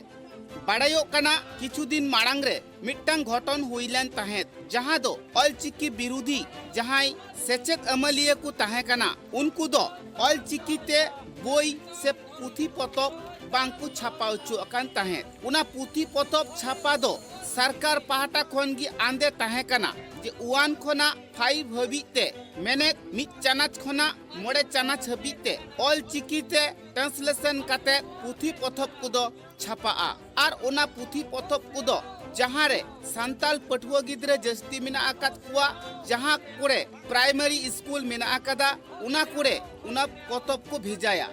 ᱵᱟᱲᱟᱭᱚᱜ ᱠᱟᱱᱟ, ᱠᱤᱪᱷᱩ ᱫᱤᱱ ᱢᱟᱲᱟᱝ ᱨᱮ ᱢᱤᱫᱴᱟᱝ ᱜᱷᱚᱴᱚᱱ ᱦᱩᱭ ᱞᱮᱱ ᱛᱟᱦᱮᱸᱫ, ᱡᱟᱦᱟᱸ ᱫᱚ ᱚᱞᱪᱤᱠᱤ ᱵᱤᱨᱩᱫᱷᱤ ᱡᱟᱦᱟᱸᱭ ᱥᱮᱪᱮᱫ ᱟᱹᱢᱟᱹᱞᱤᱭᱟᱹ ᱠᱚ ᱛᱟᱦᱮᱸ ᱠᱟᱱᱟ, ᱩᱱᱠᱩ ᱫᱚ ᱚᱞᱪᱤᱠᱤ ᱛᱮ ᱵᱳᱭ ᱥᱮ ᱯᱩᱛᱷᱤ ᱯᱚᱛᱚᱵ ᱵᱟᱝ ᱠᱚ ᱪᱷᱟᱯᱟ ᱦᱚᱪᱚᱣᱟᱜ ᱠᱟᱱ ᱛᱟᱦᱮᱸᱫ᱾ ᱚᱱᱟ ᱯᱩᱛᱷᱤ ᱯᱚᱛᱚᱵ ᱪᱷᱟᱯᱟ ᱫᱚ ᱥᱚᱨᱠᱟᱨ ᱯᱟᱦᱴᱟ ᱠᱷᱚᱱ ᱜᱮ ᱟᱸᱫᱮ ᱛᱟᱦᱮᱸ ᱠᱟᱱᱟ ᱡᱮ ᱳᱣᱟᱱ ᱠᱷᱚᱱᱟᱜ ᱯᱷᱟᱭᱤᱵᱷ ᱦᱟᱹᱵᱤᱡ ᱛᱮ, ᱢᱮᱱᱮᱫ ᱢᱤᱫ ᱪᱟᱱᱟᱪ ᱠᱷᱚᱱᱟᱜ ᱢᱚᱬᱮ ᱪᱟᱱᱟᱪ ᱦᱟᱹᱵᱤᱡ ᱛᱮ ᱚᱞᱪᱤᱠᱤ ᱛᱮ ᱴᱨᱟᱱᱥᱞᱮᱥᱚᱱ ᱠᱟᱛᱮ ᱯᱩᱛᱷᱤ ᱯᱚᱛᱚᱵ ᱠᱚᱫᱚ ᱪᱷᱟᱯᱟᱜᱼᱟ᱾ ᱟᱨ ᱚᱱᱟ ᱯᱩᱛᱷᱤ ᱯᱚᱛᱚᱵ ᱠᱚᱫᱚ ᱡᱟᱦᱟᱸ ᱨᱮ ᱥᱟᱱᱛᱟᱲ ᱯᱟᱹᱴᱷᱩᱣᱟᱹ ᱜᱤᱫᱽᱨᱟᱹ ᱡᱟᱹᱥᱛᱤ ᱢᱮᱱᱟᱜ ᱟᱠᱟᱫ ᱠᱚᱣᱟ, ᱡᱟᱦᱟᱸ ᱠᱚᱨᱮ ᱯᱨᱟᱭᱢᱟᱨᱤ ᱥᱠᱩᱞ ᱢᱮᱱᱟᱜ ᱟᱠᱟᱫᱟ, ᱚᱱᱟ ᱠᱚᱨᱮ ᱚᱱᱟ ᱯᱚᱛᱚᱵ ᱠᱚ ᱵᱷᱮᱡᱟᱭᱟ᱾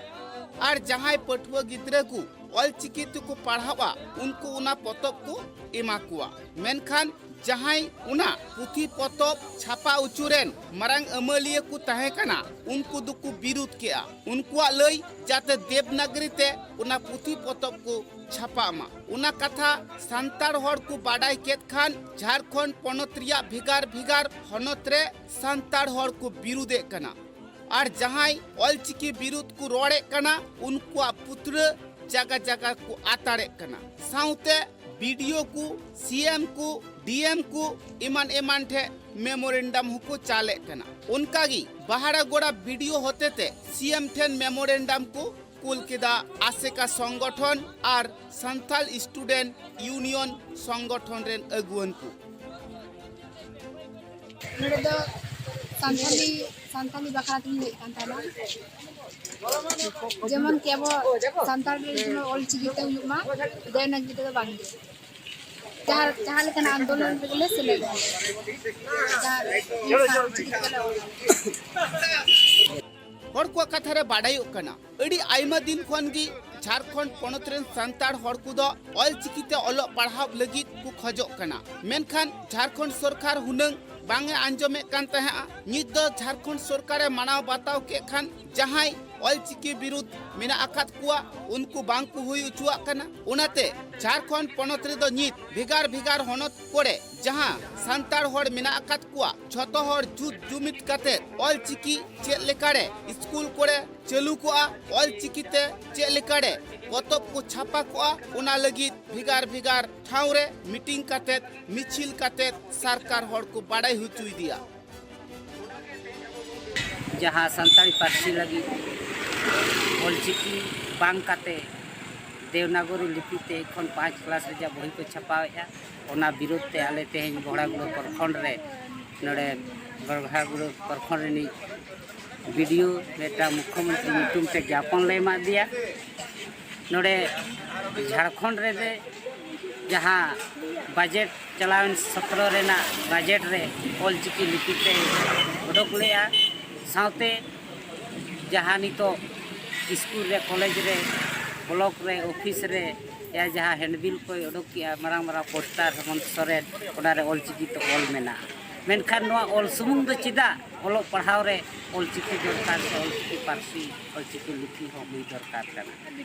ᱟᱨ ᱡᱟᱦᱟᱸᱭ ᱯᱟᱹᱴᱷᱩᱣᱟᱹ ᱜᱤᱫᱽᱨᱟᱹ ᱠᱚ ᱚᱞᱪᱤᱠᱤ ᱛᱮᱠᱚ ᱯᱟᱲᱦᱟᱜᱼᱟ, ᱩᱱᱠᱩ ᱚᱱᱟ ᱯᱚᱛᱚᱵ ᱠᱚ ᱮᱢᱟ ᱠᱚᱣᱟ᱾ ᱢᱮᱱᱠᱷᱟᱱ ᱡᱟᱦᱟᱸᱭ ᱚᱱᱟ ᱯᱩᱛᱷᱤ ᱯᱚᱛᱚᱵ ᱪᱷᱟᱯᱟ ᱚᱪᱚ ᱨᱮᱱ ᱢᱟᱨᱟᱝ ᱟᱹᱢᱟᱹᱞᱤᱭᱟᱹ ᱠᱚ ᱛᱟᱦᱮᱸ ᱠᱟᱱᱟ, ᱩᱱᱠᱩ ᱫᱚᱠᱚ ᱵᱤᱨᱩᱫᱷ ᱠᱮᱜᱼᱟ᱾ ᱩᱱᱠᱩᱣᱟᱜ ᱞᱟᱹᱭ, ᱡᱟᱛᱮ ᱫᱮᱵᱽᱱᱟᱜᱽᱨᱤ ᱛᱮ ᱚᱱᱟ ᱯᱩᱛᱷᱤ ᱯᱚᱛᱚᱵ ᱠᱚ ᱪᱷᱟᱯᱟᱜ ᱢᱟ᱾ ᱚᱱᱟ ᱠᱟᱛᱷᱟ ᱥᱟᱱᱛᱟᱲ ᱦᱚᱲ ᱠᱚ ᱵᱟᱰᱟᱭ ᱠᱮᱫ ᱠᱷᱟᱱ, ᱡᱷᱟᱲᱠᱷᱚᱸᱰ ᱯᱚᱱᱚᱛ ᱨᱮᱭᱟᱜ ᱵᱷᱮᱜᱟᱨ ᱵᱷᱮᱜᱟᱨ ᱦᱚᱱᱚᱛ ᱨᱮ ᱥᱟᱱᱛᱟᱲ ᱦᱚᱲ ᱠᱚ ᱵᱤᱨᱩᱫᱷᱮᱫ ᱠᱟᱱᱟ᱾ ᱟᱨ ᱡᱟᱦᱟᱸᱭ ᱚᱞᱪᱤᱠᱤ ᱵᱤᱨᱩᱫᱷ ᱠᱚ ᱨᱚᱲᱮᱫ ᱠᱟᱱᱟ, ᱩᱱᱠᱩᱣᱟᱜ ᱯᱩᱛᱲᱟᱹ ᱡᱟᱜᱟ ᱡᱟᱜᱟ ᱠᱚ ᱟᱛᱟᱲᱮᱫ ᱠᱟᱱᱟ᱾ ᱥᱟᱶᱛᱮ ᱵᱤᱰᱤᱳ ᱠᱚ, ᱥᱤᱮᱢ ᱠᱚ, ᱰᱤᱮᱢ ᱠᱚ ᱮᱢᱟᱱ ᱮᱢᱟᱱ ᱴᱷᱮᱱ ᱢᱮᱢᱳᱨᱮᱱᱰᱟᱢ ᱦᱚᱸᱠᱚ ᱪᱟᱞᱮᱫ ᱠᱟᱱᱟ᱾ ᱚᱱᱠᱟᱜᱮ ᱵᱟᱦᱟᱲᱟᱜᱚᱲᱟ ᱵᱤᱰᱤᱳ ᱦᱚᱛᱮᱛᱮ ᱥᱤᱮᱢ ᱴᱷᱮᱱ ᱢᱮᱢᱳᱨᱮᱱᱰᱟᱢ ᱠᱚ ᱠᱩᱞ ᱠᱮᱫᱟ ᱟᱥᱮᱠᱟ ᱥᱚᱝᱜᱚᱴᱷᱚᱱ ᱟᱨ ᱥᱟᱱᱛᱟᱞ ᱥᱴᱩᱰᱮᱱᱴ ᱤᱭᱩᱱᱤᱭᱚᱱ ᱥᱚᱝᱜᱚᱴᱷᱚᱱ ᱨᱮᱱ ᱟᱹᱜᱩᱣᱟᱹᱱ ᱠᱚ᱾ ᱱᱚᱰᱮ ᱫᱚ ᱥᱟᱱᱛᱟᱞᱤ ᱥᱟᱱᱛᱟᱞᱤ ᱵᱟᱠᱷᱨᱟ ᱛᱮᱧ ᱞᱟᱹᱭᱮᱫ ᱠᱟᱱ ᱛᱟᱦᱮᱱᱟ᱾ ᱡᱮᱢᱚᱱ ᱠᱤ ᱟᱵᱚ ᱥᱟᱱᱛᱟᱲ ᱨᱮ ᱡᱮᱢᱚᱱ ᱚᱞ ᱪᱤᱠᱤ ᱛᱮ ᱦᱩᱭᱩᱜ ᱢᱟ, ᱫᱮᱵᱽᱱᱟᱜᱽᱨᱤ ᱛᱮᱫᱚ ᱵᱟᱝ ᱜᱮ᱾ ᱡᱟᱦᱟᱸ ᱡᱟᱦᱟᱸ ᱞᱮᱠᱟᱱᱟᱜ ᱟᱱᱫᱳᱞᱚᱱ ᱨᱮᱜᱮ ᱞᱮ ᱥᱮᱞᱮᱫᱚᱜᱼᱟ᱾ ᱡᱟᱦᱟᱸ ᱚᱞ ᱪᱤᱠᱤ ᱛᱮᱜᱮ ᱞᱮ ᱚᱞᱟ᱾ ᱦᱚᱲ ᱠᱚᱣᱟᱜ ᱠᱟᱛᱷᱟ ᱨᱮ ᱵᱟᱰᱟᱭᱚᱜ ᱠᱟᱱᱟ, ᱟᱹᱰᱤ ᱟᱭᱢᱟ ᱫᱤᱱ ᱠᱷᱚᱱ ᱜᱮ ᱡᱷᱟᱲᱠᱷᱚᱸᱰ ᱯᱚᱱᱚᱛ ᱨᱮᱱ ᱥᱟᱱᱛᱟᱲ ᱦᱚᱲ ᱠᱚᱫᱚ ᱚᱞ ᱪᱤᱠᱤ ᱛᱮ ᱚᱞᱚᱜ ᱯᱟᱲᱦᱟᱣ ᱞᱟᱹᱜᱤᱫ ᱠᱚ ᱠᱷᱚᱡᱚᱜ ᱠᱟᱱᱟ᱾ ᱢᱮᱱᱠᱷᱟᱱ ᱡᱷᱟᱲᱠᱷᱚᱸᱰ ᱥᱚᱨᱠᱟᱨ ᱦᱩᱱᱟᱹᱝ ᱵᱟᱝ ᱮ ᱟᱸᱡᱚᱢᱮᱫ ᱠᱟᱱ ᱛᱟᱦᱮᱸᱫᱼᱟ᱾ ᱱᱤᱛ ᱫᱚ ᱡᱷᱟᱲᱠᱷᱚᱸᱰ ᱥᱚᱨᱠᱟᱨᱮ ᱢᱟᱱᱟᱣ ᱵᱟᱛᱟᱣ ᱠᱮᱫ ᱠᱷᱟᱱ, ᱡᱟᱦᱟᱸᱭ ᱚᱞ ᱪᱤᱠᱤ ᱵᱤᱨᱩᱫᱷ ᱢᱮᱱᱟᱜ ᱟᱠᱟᱫ ᱠᱚᱣᱟ, ᱩᱱᱠᱩ ᱵᱟᱝ ᱠᱚ ᱦᱩᱭ ᱦᱚᱪᱚᱣᱟᱜ ᱠᱟᱱᱟ᱾ ᱚᱱᱟᱛᱮ ᱡᱷᱟᱲᱠᱷᱚᱸᱰ ᱯᱚᱱᱚᱛ ᱨᱮᱫᱚ ᱱᱤᱛ ᱵᱷᱮᱜᱟᱨ ᱵᱷᱮᱜᱟᱨ ᱦᱚᱱᱚᱛ ᱠᱚᱨᱮ ᱡᱟᱦᱟᱸ ᱥᱟᱱᱛᱟᱲ ᱦᱚᱲ ᱢᱮᱱᱟᱜ ᱟᱠᱟᱫ ᱠᱚᱣᱟ, ᱡᱷᱚᱛᱚ ᱦᱚᱲ ᱡᱩᱛ ᱡᱩᱢᱤᱫ ᱠᱟᱛᱮ ᱚᱞ ᱪᱤᱠᱤ ᱪᱮᱫ ᱞᱮᱠᱟᱨᱮ ᱥᱠᱩᱞ ᱠᱚᱨᱮ ᱪᱟᱹᱞᱩ ᱠᱚᱜᱼᱟ, ᱚᱞ ᱪᱤᱠᱤ ᱛᱮ ᱪᱮᱫ ᱞᱮᱠᱟᱨᱮ ᱯᱚᱛᱚᱵ ᱠᱚ ᱪᱷᱟᱯᱟ ᱠᱚᱜᱼᱟ, ᱚᱱᱟ ᱞᱟᱹᱜᱤᱫ ᱵᱷᱮᱜᱟᱨ ᱵᱷᱮᱜᱟᱨ ᱴᱷᱟᱶ ᱨᱮ ᱢᱤᱴᱤᱝ ᱠᱟᱛᱮ, ᱢᱤᱪᱷᱤᱞ ᱠᱟᱛᱮ ᱥᱚᱨᱠᱟᱨ ᱦᱚᱲ ᱠᱚ ᱵᱟᱰᱟᱭ ᱦᱚᱪᱚᱭᱮᱫᱮᱭᱟ᱾ ᱡᱟᱦᱟᱸ ᱥᱟᱱᱛᱟᱲᱤ ᱯᱟᱹᱨᱥᱤ ᱞᱟᱹᱜᱤᱫ ᱚᱞᱪᱤᱠᱤ ᱵᱟᱝ ᱠᱟᱛᱮ ᱫᱮᱵᱽᱱᱟᱜᱚᱨᱤ ᱞᱤᱯᱤ ᱛᱮ ᱮᱠᱷᱚᱱ ᱯᱟᱸᱪ ᱠᱞᱟᱥ ᱨᱮᱭᱟᱜ ᱵᱳᱭ ᱠᱚ ᱪᱷᱟᱯᱟᱣᱮᱫᱼᱟ᱾ ᱚᱱᱟ ᱵᱤᱨᱳᱫᱷ ᱛᱮ ᱟᱞᱮ ᱛᱮᱦᱮᱧ ᱵᱚᱦᱲᱟᱜᱩᱲᱟᱹ ᱯᱨᱚᱠᱷᱚᱸᱰ ᱨᱮ, ᱱᱚᱰᱮ ᱵᱚᱦᱲᱟᱜᱩᱲᱟᱹ ᱯᱨᱚᱠᱷᱚᱸᱰ ᱨᱤᱱᱤᱡ ᱵᱤᱰᱤᱳ ᱢᱤᱫᱴᱟᱝ ᱢᱩᱠᱷᱭᱚᱢᱚᱱᱛᱨᱤ ᱧᱩᱛᱩᱢ ᱛᱮ ᱡᱟᱯᱚᱱ ᱞᱮ ᱮᱢᱟᱫᱮᱭᱟ᱾ ᱱᱚᱰᱮ ᱡᱷᱟᱲᱠᱷᱚᱸᱰ ᱨᱮ ᱡᱟᱦᱟᱸ ᱵᱟᱡᱮᱴ, ᱪᱟᱞᱟᱣᱮᱱ ᱥᱚᱛᱨᱚ ᱨᱮᱱᱟᱜ ᱵᱟᱡᱮᱴ ᱨᱮ ᱚᱞᱪᱤᱠᱤ ᱞᱤᱯᱤ ᱛᱮ ᱚᱰᱚᱠ ᱞᱮᱫᱼᱟ᱾ ᱥᱟᱶᱛᱮ ᱡᱟᱦᱟᱸ ᱱᱤᱛᱚᱜ ᱥᱠᱩᱞ ᱨᱮ, ᱠᱚᱞᱮᱡᱽ ᱨᱮ, ᱵᱞᱚᱠ ᱨᱮ, ᱚᱯᱷᱤᱥ ᱨᱮ, ᱭᱟ ᱡᱟᱦᱟᱸ ᱦᱮᱱᱰᱵᱤᱞ ᱠᱚᱭ ᱚᱰᱚᱠ ᱠᱮᱜᱼᱟ, ᱢᱟᱨᱟᱝ ᱢᱟᱨᱟᱝ ᱯᱳᱥᱴᱟᱨ ᱦᱮᱢᱚᱱᱛ ᱥᱚᱨᱮᱱ, ᱚᱱᱟᱨᱮ ᱚᱞᱪᱤᱠᱤ ᱛᱮ ᱚᱞ ᱢᱮᱱᱟᱜᱼᱟ᱾ ᱢᱮᱱᱠᱷᱟᱱ ᱱᱚᱣᱟ ᱚᱞ ᱥᱩᱢᱩᱝ ᱫᱚ ᱪᱮᱫᱟᱜ? ᱚᱞᱚᱜ ᱯᱟᱲᱦᱟᱣ ᱨᱮ ᱚᱞᱪᱤᱠᱤ ᱫᱚᱨᱠᱟᱨ ᱥᱮ ᱚᱞᱪᱤᱠᱤ ᱯᱟᱹᱨᱥᱤ, ᱚᱞᱪᱤᱠᱤ ᱞᱤᱯᱤ ᱦᱚᱸ ᱦᱩᱭ ᱫᱚᱨᱠᱟᱨ ᱠᱟᱱᱟ᱾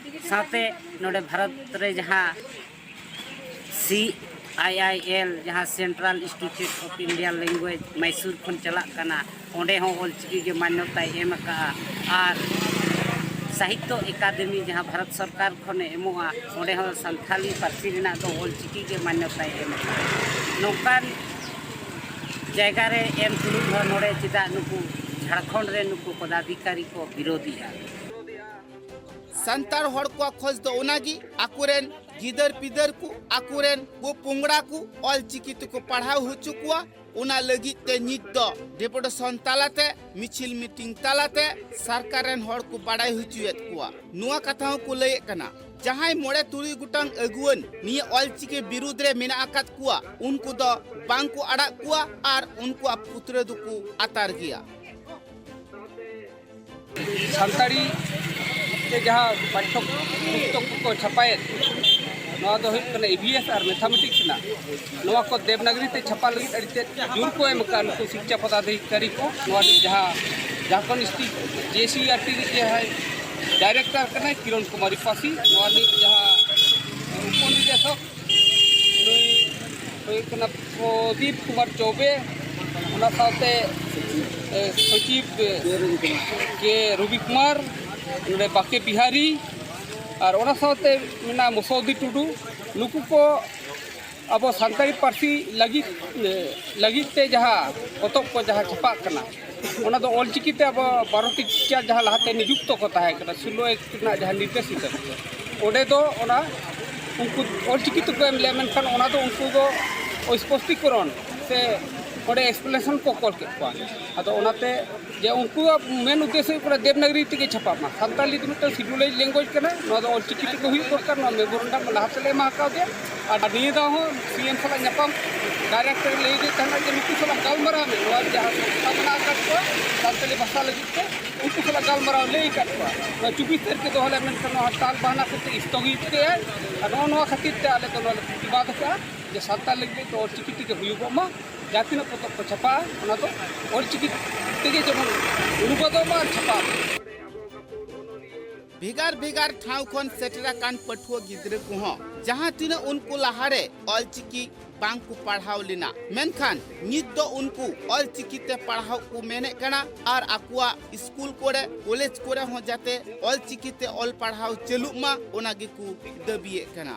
ᱥᱟᱶᱛᱮ ᱱᱚᱰᱮ ᱵᱷᱟᱨᱚᱛ ᱨᱮ ᱡᱟᱦᱟᱸ ᱥᱤ ᱟᱭ ᱟᱭ ᱮᱞ, ᱡᱟᱦᱟᱸ Central Institute of Indian Language, ᱢᱟᱭᱥᱩᱨ ᱠᱷᱚᱱ ᱪᱟᱞᱟᱜ ᱠᱟᱱᱟ, ᱚᱸᱰᱮ ᱦᱚᱸ ᱚᱞᱪᱤᱠᱤ ᱜᱮ ᱢᱟᱱᱭᱚᱛᱟᱭ ᱮᱢ ᱟᱠᱟᱫᱼᱟ᱾ ᱟᱨ ᱥᱟᱦᱤᱛᱛᱚ ᱮᱠᱟᱰᱮᱢᱤ, ᱡᱟᱦᱟᱸ ᱵᱷᱟᱨᱚᱛ ᱥᱚᱨᱠᱟᱨ ᱠᱷᱚᱱᱮ ᱮᱢᱚᱜᱼᱟ, ᱚᱸᱰᱮ ᱦᱚᱸ ᱥᱟᱱᱛᱷᱟᱞᱤ ᱯᱟᱹᱨᱥᱤ ᱨᱮᱱᱟᱜ ᱫᱚ ᱚᱞᱪᱤᱠᱤ ᱜᱮ ᱢᱟᱱᱭᱚᱛᱟᱭ ᱮᱢ ᱟᱠᱟᱫᱼᱟ᱾ ᱱᱚᱝᱠᱟᱱ ᱡᱟᱭᱜᱟ ᱨᱮ ᱮᱢ ᱛᱩᱞᱩᱡ ᱦᱚᱸ ᱱᱚᱰᱮ ᱪᱮᱫᱟᱜ ᱱᱩᱠᱩ ᱡᱷᱟᱲᱠᱷᱚᱸᱰ ᱨᱮ ᱱᱩᱠᱩ ᱯᱚᱫᱟᱫᱷᱤᱠᱟᱨᱤ ᱠᱚ ᱵᱤᱨᱳᱫᱷᱤᱜᱼᱟ? ᱥᱟᱱᱛᱟᱲ ᱦᱚᱲ ᱠᱚᱣᱟᱜ ᱠᱷᱚᱡᱽ ᱫᱚ ᱚᱱᱟᱜᱮ, ᱟᱠᱚᱨᱮᱱ ᱜᱤᱫᱟᱹᱨ ᱯᱤᱫᱟᱹᱨ ᱠᱚ, ᱟᱠᱚᱨᱮᱱ ᱯᱚ ᱯᱚᱝᱲᱟ ᱠᱚ ᱚᱞᱪᱤᱠᱤ ᱛᱮᱠᱚ ᱯᱟᱲᱦᱟᱣ ᱦᱚᱪᱚ ᱠᱚᱣᱟ᱾ ᱚᱱᱟ ᱞᱟᱹᱜᱤᱫ ᱛᱮ ᱱᱤᱛ ᱫᱚ ᱰᱮᱯᱩᱴᱮᱥᱚᱱ ᱛᱟᱞᱟᱛᱮ, ᱢᱤᱪᱷᱤᱞ ᱢᱤᱴᱤᱝ ᱛᱟᱞᱟᱛᱮ ᱥᱚᱨᱠᱟᱨ ᱨᱮᱱ ᱦᱚᱲ ᱠᱚ ᱵᱟᱲᱟᱭ ᱦᱚᱪᱚᱭᱮᱫ ᱠᱚᱣᱟ᱾ ᱱᱚᱣᱟ ᱠᱟᱛᱷᱟ ᱦᱚᱸᱠᱚ ᱞᱟᱹᱭᱮᱫ ᱠᱟᱱᱟ, ᱡᱟᱦᱟᱸᱭ ᱢᱚᱬᱮ ᱛᱩᱨᱩᱭ ᱜᱚᱴᱟᱝ ᱟᱹᱜᱩᱣᱟᱹᱱ ᱱᱤᱭᱟᱹ ᱚᱞᱪᱤᱠᱤ ᱵᱤᱨᱩᱫᱽ ᱨᱮ ᱢᱮᱱᱟᱜ ᱟᱠᱟᱫ ᱠᱚᱣᱟ, ᱩᱱᱠᱩ ᱫᱚ ᱵᱟᱝ ᱠᱚ ᱟᱲᱟᱜ ᱠᱚᱣᱟ ᱟᱨ ᱩᱱᱠᱩᱣᱟᱜ ᱯᱩᱛᱨᱟᱹ ᱫᱚᱠᱚ ᱟᱛᱟᱨ ᱜᱮᱭᱟ᱾ ᱥᱟᱱᱛᱟᱲᱤ ᱛᱮ ᱡᱟᱦᱟᱸ ᱯᱟᱴᱷᱚ ᱯᱩᱥᱛᱚᱠ ᱠᱚᱠᱚ ᱪᱷᱟᱯᱟᱭᱮᱫ, ᱱᱚᱣᱟ ᱫᱚ ᱦᱩᱭᱩᱜ ᱠᱟᱱᱟ ᱤ ᱵᱷᱤ ᱮᱥ ᱟᱨ ᱢᱮᱛᱷᱟᱢᱮᱴᱤᱠᱥ ᱨᱮᱱᱟᱜ᱾ ᱱᱚᱣᱟ ᱠᱚ ᱫᱮᱵᱽᱱᱟᱜᱽᱨᱤ ᱛᱮ ᱪᱷᱟᱯᱟ ᱞᱟᱹᱜᱤᱫ ᱟᱹᱰᱤ ᱛᱮᱫ ᱡᱳᱨ ᱠᱚ ᱮᱢ ᱟᱠᱟᱫᱼᱟ ᱱᱩᱠᱩ ᱥᱤᱠᱪᱷᱟ ᱯᱚᱫᱟᱫᱷᱤᱠᱟᱨᱤ ᱠᱚ᱾ ᱱᱚᱣᱟ ᱨᱤᱱᱤᱡ ᱡᱟᱦᱟᱸ ᱡᱷᱟᱲᱠᱷᱚᱸᱰ ᱥᱴᱮᱴ ᱡᱮ ᱥᱤ ᱟᱨ ᱴᱤ ᱨᱤᱱᱤᱡ ᱡᱟᱦᱟᱸᱭ ᱰᱟᱭᱨᱮᱠᱴᱚᱨ ᱠᱟᱱᱟᱭ ᱠᱤᱨᱚᱱ ᱠᱩᱢᱟᱨ ᱨᱤᱯᱟᱥᱤ, ᱱᱚᱣᱟ ᱨᱤᱱᱤᱡ ᱡᱟᱦᱟᱸ ᱩᱯᱚᱱᱤᱨᱫᱮᱥᱚᱠ ᱱᱩᱭ ᱦᱩᱭᱩᱜ ᱠᱟᱱᱟ ᱯᱨᱚᱫᱤᱯ ᱠᱩᱢᱟᱨ ᱪᱚᱣᱵᱮ, ᱚᱱᱟ ᱥᱟᱶᱛᱮ ᱮ, ᱥᱚᱪᱤᱵᱽ ᱮ, ᱠᱮ ᱨᱚᱵᱤ ᱠᱩᱢᱟᱨ, ᱱᱚᱰᱮ ᱵᱟᱠᱮ ᱵᱤᱦᱟᱨᱤ, ᱟᱨ ᱚᱱᱟ ᱥᱟᱶᱛᱮ ᱢᱮᱱᱟᱜᱼᱟ ᱢᱚᱥᱚᱣᱫᱤ ᱴᱩᱰᱩ᱾ ᱱᱩᱠᱩ ᱠᱚ ᱟᱵᱚ ᱥᱟᱱᱛᱟᱲᱤ ᱯᱟᱹᱨᱥᱤ ᱞᱟᱹᱜᱤᱫ ᱮ, ᱞᱟᱹᱜᱤᱫ ᱛᱮ ᱡᱟᱦᱟᱸ ᱯᱚᱛᱚᱵ ᱠᱚ ᱡᱟᱦᱟᱸ ᱪᱷᱟᱯᱟᱜ ᱠᱟᱱᱟ, ᱚᱱᱟ ᱫᱚ ᱚᱞᱪᱤᱠᱤ ᱛᱮ ᱟᱵᱚ ᱵᱟᱨᱚᱴᱤ ᱴᱤᱪᱟᱨ ᱡᱟᱦᱟᱸ ᱞᱟᱦᱟᱛᱮ ᱱᱤᱡᱩᱠᱛᱚ ᱠᱚ ᱛᱟᱦᱮᱸ ᱠᱟᱱᱟ, ᱥᱳᱞᱳ ᱮᱠ ᱨᱮᱱᱟᱜ ᱡᱟᱦᱟᱸ ᱱᱤᱨᱫᱮᱥᱤᱠᱟ, ᱚᱸᱰᱮ ᱫᱚ ᱚᱱᱟ ᱩᱱᱠᱩ ᱚᱞᱪᱤᱠᱤ ᱛᱮᱠᱚ ᱮᱢ ᱞᱮᱫᱼᱟ, ᱢᱮᱱᱠᱷᱟᱱ ᱚᱱᱟ ᱫᱚ ᱩᱱᱠᱩ ᱫᱚ ᱥᱯᱚᱥᱴᱤᱠᱚᱨᱚᱱ ᱥᱮ ᱚᱸᱰᱮ ᱮᱠᱥᱯᱞᱮᱱᱮᱥᱚᱱ ᱠᱚ ᱠᱚᱞ ᱠᱮᱫ ᱠᱚᱣᱟ᱾ ᱟᱫᱚ ᱚᱱᱟᱛᱮ ᱡᱮ ᱩᱱᱠᱩᱣᱟᱜ ᱢᱮᱱ ᱩᱫᱽᱫᱮᱥᱥᱚ ᱦᱩᱭᱩᱜ ᱠᱟᱱᱟ ᱫᱮᱵᱽᱱᱟᱜᱽᱨᱤ ᱛᱮᱜᱮ ᱪᱷᱟᱯᱟᱜ ᱢᱟ᱾ ᱥᱟᱱᱛᱟᱲᱤ ᱫᱚ ᱢᱤᱫᱴᱟᱝ scheduled language ᱠᱟᱱᱟ, ᱱᱚᱣᱟ ᱫᱚ ᱚᱞᱪᱤᱠᱤ ᱛᱮᱜᱮ ᱦᱩᱭᱩᱜ ᱫᱚᱨᱠᱟᱨ᱾ ᱱᱚᱣᱟ memorandum ᱞᱟᱦᱟ ᱛᱮᱞᱮ ᱮᱢᱟ ᱟᱠᱟᱫ ᱫᱮᱭᱟ᱾ ᱟᱨ ᱱᱤᱭᱟᱹ ᱫᱷᱟᱣ ᱦᱚᱸ ᱥᱤ ᱮᱢ ᱥᱟᱞᱟᱜ ᱧᱟᱯᱟᱢ direct ᱞᱟᱹᱭ ᱫᱮ ᱛᱟᱦᱮᱱᱟ ᱡᱮ ᱱᱩᱠᱩ ᱥᱟᱞᱟᱜ ᱜᱟᱞᱢᱟᱨᱟᱣ ᱢᱮ, ᱱᱚᱣᱟ ᱡᱟᱦᱟᱸ ᱥᱚᱝᱥᱛᱷᱟ ᱢᱮᱱᱟᱜ ᱟᱠᱟᱫ ᱠᱚᱣᱟ ᱥᱟᱱᱛᱟᱲᱤ ᱵᱷᱟᱥᱟ ᱞᱟᱹᱜᱤᱫ ᱛᱮ, ᱩᱱᱠᱩ ᱥᱟᱞᱟᱜ ᱜᱟᱞᱢᱟᱨᱟᱣ ᱞᱟᱹᱭ ᱟᱠᱟᱫ ᱠᱚᱣᱟ᱾ ᱱᱚᱣᱟ ᱪᱚᱵᱵᱤᱥ ᱛᱟᱹᱨᱤᱠᱷ ᱨᱮ ᱫᱚᱦᱚ ᱞᱮ ᱢᱮᱱᱠᱷᱟᱱ ᱱᱚᱣᱟ ᱦᱟᱲᱛᱟᱞ ᱵᱟᱦᱱᱟ ᱠᱷᱟᱹᱛᱤᱨ ᱥᱛᱷᱚᱜᱤᱛ ᱠᱮᱫᱼᱟᱭ᱾ ᱟᱨ ᱱᱚᱜᱼᱚ ᱱᱚᱣᱟ ᱠᱷᱟᱹᱛᱤᱨ ᱛᱮ ᱟᱞᱮ ᱫᱚ ᱱᱚᱣᱟ ᱞᱮ ᱯᱨᱚᱛᱤᱵᱟᱫ ᱟᱠᱟᱫᱼᱟ ᱡᱮ ᱥᱟᱱᱛᱟᱲ ᱞᱟᱹᱜᱤᱫ ᱫᱚ ᱚᱞᱪᱤᱠᱤ ᱛᱮᱜᱮ ᱦᱩᱭᱩᱜᱚᱜ ᱢᱟ, ᱡᱟᱦᱟᱸ ᱛᱤᱱᱟᱹᱜ ᱯᱚᱛᱚᱵ ᱠᱚ ᱪᱷᱟᱯᱟᱜᱼᱟ ᱚᱱᱟ ᱫᱚ ᱚᱞᱪᱤᱠᱤ ᱛᱮᱜᱮ ᱡᱮᱢᱚᱱ ᱚᱱᱩᱵᱟᱫᱚᱜ ᱢᱟ ᱟᱨ ᱪᱷᱟᱯᱟᱜ ᱢᱟ᱾ ᱵᱷᱮᱜᱟᱨ ᱵᱷᱮᱜᱟᱨ ᱴᱷᱟᱶ ᱠᱷᱚᱱ ᱥᱮᱴᱮᱨ ᱟᱠᱟᱱ ᱯᱟᱹᱴᱷᱩᱣᱟᱹ ᱜᱤᱫᱽᱨᱟᱹ ᱠᱚᱦᱚᱸ ᱡᱟᱦᱟᱸ ᱛᱤᱱᱟᱹᱜ ᱩᱱᱠᱩ ᱞᱟᱦᱟᱨᱮ ᱚᱞᱪᱤᱠᱤ ᱵᱟᱝ ᱠᱚ ᱯᱟᱲᱦᱟᱣ ᱞᱮᱱᱟ, ᱢᱮᱱᱠᱷᱟᱱ ᱱᱤᱛ ᱫᱚ ᱩᱱᱠᱩ ᱚᱞᱪᱤᱠᱤ ᱛᱮ ᱯᱟᱲᱦᱟᱣ ᱠᱚ ᱢᱮᱱᱮᱫ ᱠᱟᱱᱟ ᱟᱨ ᱟᱠᱚᱣᱟᱜ ᱥᱠᱩᱞ ᱠᱚᱨᱮ, ᱠᱚᱞᱮᱡᱽ ᱠᱚᱨᱮ ᱦᱚᱸ ᱡᱟᱛᱮ ᱚᱞᱪᱤᱠᱤ ᱛᱮ ᱚᱞ ᱯᱟᱲᱦᱟᱣ ᱪᱟᱹᱞᱩᱜ ᱢᱟ, ᱚᱱᱟ ᱜᱮᱠᱚ ᱫᱟᱹᱵᱤᱭᱮᱫ ᱠᱟᱱᱟ᱾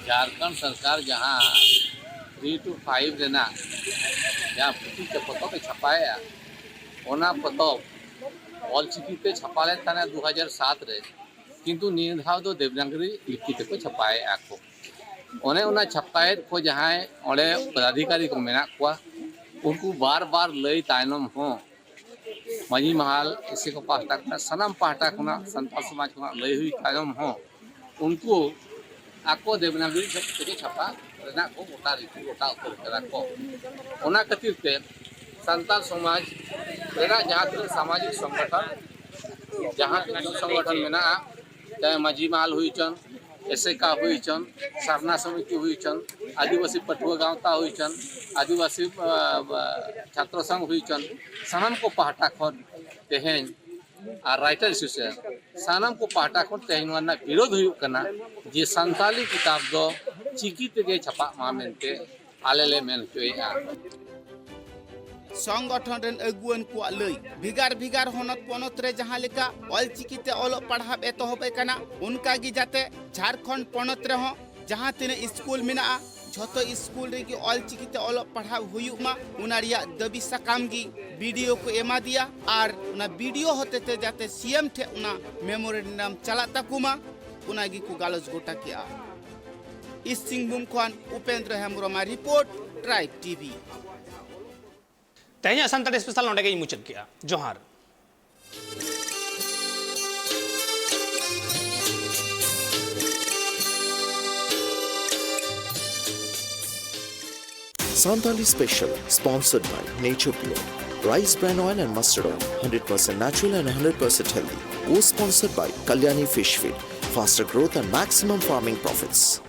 ᱡᱷᱟᱲᱠᱷᱚᱸᱰ ᱥᱚᱨᱠᱟᱨ ᱡᱟᱦᱟᱸ three to five ᱨᱮᱱᱟᱜ ᱡᱟᱦᱟᱸ ᱯᱩᱛᱷᱤ ᱪᱮ ᱯᱚᱛᱚᱵ ᱮ ᱪᱷᱟᱯᱟᱭᱮᱫᱼᱟ, ᱚᱱᱟ ᱯᱚᱛᱚᱵ ᱚᱞᱪᱤᱠᱤ ᱛᱮ ᱪᱷᱟᱯᱟ ᱞᱮᱱ ᱛᱟᱦᱮᱸᱱᱟ ᱫᱩ ᱦᱟᱡᱟᱨ ᱥᱟᱛ ᱨᱮ, ᱠᱤᱱᱛᱩ ᱱᱤᱭᱟᱹ ᱫᱷᱟᱣ ᱫᱚ ᱫᱮᱵᱽᱱᱟᱜᱽᱨᱤ ᱞᱤᱯᱤ ᱛᱮᱠᱚ ᱪᱷᱟᱯᱟᱭᱮᱫᱼᱟ ᱠᱚ᱾ ᱚᱱᱮ ᱚᱱᱟ ᱪᱷᱟᱯᱟᱭᱮᱫ ᱠᱚ ᱡᱟᱦᱟᱸᱭ ᱚᱸᱰᱮ ᱯᱚᱫᱟᱫᱷᱤᱠᱟᱨᱤ ᱠᱚ ᱢᱮᱱᱟᱜ ᱠᱚᱣᱟ, ᱩᱱᱠᱩ ᱵᱟᱨ ᱵᱟᱨ ᱞᱟᱹᱭ ᱛᱟᱭᱱᱚᱢ ᱦᱚᱸ ᱢᱟᱹᱡᱷᱤ ᱢᱟᱦᱟᱞ, ᱮᱥᱮᱠᱚ ᱯᱟᱦᱴᱟ ᱠᱷᱚᱱᱟᱜ, ᱥᱟᱱᱟᱢ ᱯᱟᱦᱴᱟ ᱠᱷᱚᱱᱟᱜ, ᱥᱟᱱᱛᱟᱲ ᱥᱚᱢᱟᱡᱽ ᱠᱷᱚᱱᱟᱜ ᱞᱟᱹᱭ ᱦᱩᱭ ᱛᱟᱭᱚᱢ ᱦᱚᱸ ᱩᱱᱠᱩ ᱟᱠᱚ ᱫᱮᱵᱽᱱᱟᱜᱽᱨᱤ ᱛᱮᱜᱮ ᱪᱷᱟᱯᱟ ᱨᱮᱱᱟᱜ ᱠᱚ ᱜᱚᱴᱟ ᱨᱤᱛᱤ ᱜᱚᱴᱟ ᱩᱛᱟᱹᱨ ᱠᱟᱫᱟ ᱠᱚ᱾ ᱚᱱᱟ ᱠᱷᱟᱹᱛᱤᱨ ᱛᱮ ᱥᱟᱱᱛᱟᱲ ᱥᱚᱢᱟᱡᱽ ᱨᱮᱱᱟᱜ ᱡᱟᱦᱟᱸ ᱛᱤᱱᱟᱹᱜ ᱥᱟᱢᱟᱡᱤᱠ ᱥᱚᱝᱜᱚᱴᱷᱚᱱ, ᱡᱟᱦᱟᱸ ᱛᱤᱱᱟᱹᱜ ᱥᱚᱝᱜᱚᱴᱷᱚᱱ ᱢᱮᱱᱟᱜᱼᱟ, ᱪᱟᱦᱮ ᱢᱟᱹᱡᱷᱤ ᱢᱟᱦᱟᱞ ᱦᱩᱭ ᱦᱚᱪᱚᱱ, ᱮᱥᱮᱠᱟ ᱦᱩᱭ ᱦᱚᱪᱚᱱ, ᱥᱟᱨᱱᱟ ᱥᱚᱢᱤᱛᱤ ᱦᱩᱭ ᱦᱚᱪᱚᱱ, ᱟᱹᱫᱤᱵᱟᱹᱥᱤ ᱯᱟᱹᱴᱷᱩᱣᱟᱹ ᱜᱟᱶᱛᱟ ᱦᱩᱭ ᱦᱚᱪᱚᱱ, ᱟᱹᱫᱤᱵᱟᱹᱥᱤ, ᱟ, ᱟ, ᱪᱷᱟᱛᱨᱚ ᱥᱚᱝᱜᱷ ᱦᱩᱭ ᱦᱚᱪᱚᱱ, ᱥᱟᱱᱟᱢ ᱠᱚ ᱯᱟᱦᱴᱟ ᱠᱷᱚᱱ ᱛᱮᱦᱮᱧ ᱟᱨ Writer Association ᱥᱟᱱᱟᱢ ᱠᱚ ᱯᱟᱦᱴᱟ ᱠᱷᱚᱱ ᱛᱮᱦᱮᱧ ᱱᱚᱣᱟ ᱨᱮᱱᱟᱜ ᱵᱤᱨᱳᱫᱷ ᱦᱩᱭᱩᱜ ᱠᱟᱱᱟ ᱡᱮ ᱥᱟᱱᱛᱟᱞᱤ ᱠᱤᱛᱟᱵ ᱫᱚ ᱪᱤᱠᱤ ᱛᱮᱜᱮ ᱪᱷᱟᱯᱟᱜ ᱢᱟ ᱢᱮᱱᱛᱮ ᱟᱞᱮ ᱞᱮ ᱢᱮᱱ ᱦᱚᱪᱚᱭᱮᱫᱼᱟ᱾ ᱥᱚᱝᱜᱚᱴᱷᱚᱱ ᱨᱮᱱ ᱟᱹᱜᱩᱣᱟᱹᱱ ᱠᱚᱣᱟᱜ ᱞᱟᱹᱭ, ᱵᱷᱮᱜᱟᱨ ᱵᱷᱮᱜᱟᱨ ᱦᱚᱱᱚᱛ ᱯᱚᱱᱚᱛ ᱨᱮ ᱡᱟᱦᱟᱸ ᱞᱮᱠᱟ ᱚᱞᱪᱤᱠᱤ ᱛᱮ ᱚᱞᱚᱜ ᱯᱟᱲᱦᱟᱣ ᱮᱛᱚᱦᱚᱵ ᱟᱠᱟᱱᱟ, ᱚᱱᱠᱟ ᱜᱮ ᱡᱟᱛᱮ ᱡᱷᱟᱲᱠᱷᱚᱸᱰ ᱯᱚᱱᱚᱛ ᱨᱮᱦᱚᱸ ᱡᱟᱦᱟᱸ ᱛᱤᱱᱟᱹᱜ ᱥᱠᱩᱞ ᱢᱮᱱᱟᱜᱼᱟ, ᱡᱷᱚᱛᱚ ᱥᱠᱩᱞ ᱨᱮᱜᱮ ᱚᱞᱪᱤᱠᱤ ᱛᱮ ᱚᱞᱚᱜ ᱯᱟᱲᱦᱟᱣ ᱦᱩᱭᱩᱜ ᱢᱟ, ᱚᱱᱟ ᱨᱮᱭᱟᱜ ᱫᱟᱹᱵᱤ ᱥᱟᱠᱟᱢ ᱜᱮ ᱵᱤ ᱰᱤ ᱳ ᱠᱚ ᱮᱢᱟ ᱫᱮᱭᱟ ᱟᱨ ᱚᱱᱟ ᱵᱤ ᱰᱤ ᱳ ᱦᱚᱛᱮᱛᱮ ᱡᱟᱛᱮ ᱥᱤ ᱮᱢ ᱴᱷᱮᱱ ᱚᱱᱟ memorandum ᱪᱟᱞᱟᱜ ᱛᱟᱠᱚ ᱢᱟ, ᱚᱱᱟ ᱜᱮᱠᱚ ᱜᱟᱞᱚᱪ ᱜᱚᱴᱟ ᱠᱮᱜᱼᱟ᱾ ᱤᱥᱴ ᱥᱤᱝᱵᱷᱩᱢ ᱠᱷᱚᱱ ᱩᱯᱮᱱᱫᱨᱚ ᱦᱮᱢᱵᱨᱚᱢᱟᱜ ᱨᱤᱯᱳᱨᱴ, ᱴᱨᱟᱭᱤᱵᱽ ᱴᱤ ᱵᱷᱤ᱾ ᱛᱮᱦᱮᱧᱟᱜ ᱥᱟᱱᱛᱟᱲᱤ ᱥᱯᱮᱥᱟᱞ ᱱᱚᱸᱰᱮ ᱜᱮᱧ ᱢᱩᱪᱟᱹᱫ ᱠᱮᱜᱼᱟ᱾ ᱡᱚᱦᱟᱨ᱾ Santali Special, sponsored by Nature Pure, Rice Bran Oil and Mustard Oil, hundred percent natural and hundred percent healthy. Co-sponsored by Kalyani Fish Feed, faster growth and maximum farming profits.